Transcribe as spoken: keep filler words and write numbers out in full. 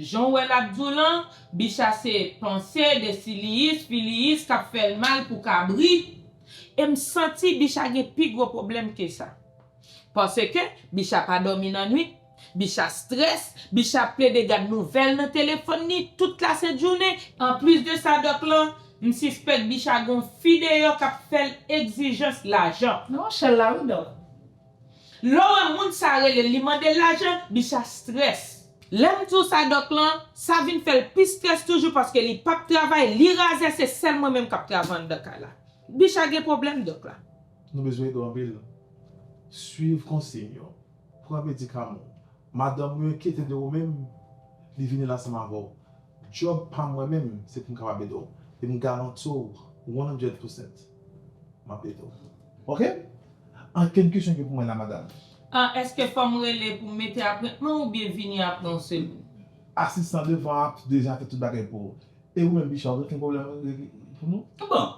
Jan w wè l ap di w lan, Bicha se panse, desiliis, filiis k ap fè l mal pou kabri. E m santi Bicha gen pi gwo pwoblèm ke sa. Paske Bicha pa dòmi nan nwit, Bicha strès, Bicha ap plede gad nouvèl nan telefòn li tout lasent jounen. Anplis de sa, dòk lan, m sispèk Bicha gon fi deyò k ap fè l egzijans lajan. Non, chèl la wi, dòk. Lè w wè moun sa rele l, li mande l lajan, Bicha strès. Lè m di w sa, dòk lan, sa vin fè l pi strès toujou paske li p ap travay, li razè, se sèl mwen menm k ap travay anndan kay la. Bicha gen pwoblèm, dòk la. Nou bezwen ede w anpil. Swiv konsiy yo. Pran medikaman w. Madanm ou enkyete de ou menm, li vini la ansanm avè w. Djòb pa m mwen menm, se pou m kapab ede w. E m garanti w one hundred percent m ap ede w. Oke? Ankenn kesyon ki pou mwen la, madanm? Ah, èske fò m rele pou m mete apwentman oubyen vini apre yon semèn? Asistan devan ap deja fè tout bagay pou ou. E ou menm, Bicha, ou gen pwoblèm pou nou? Bon,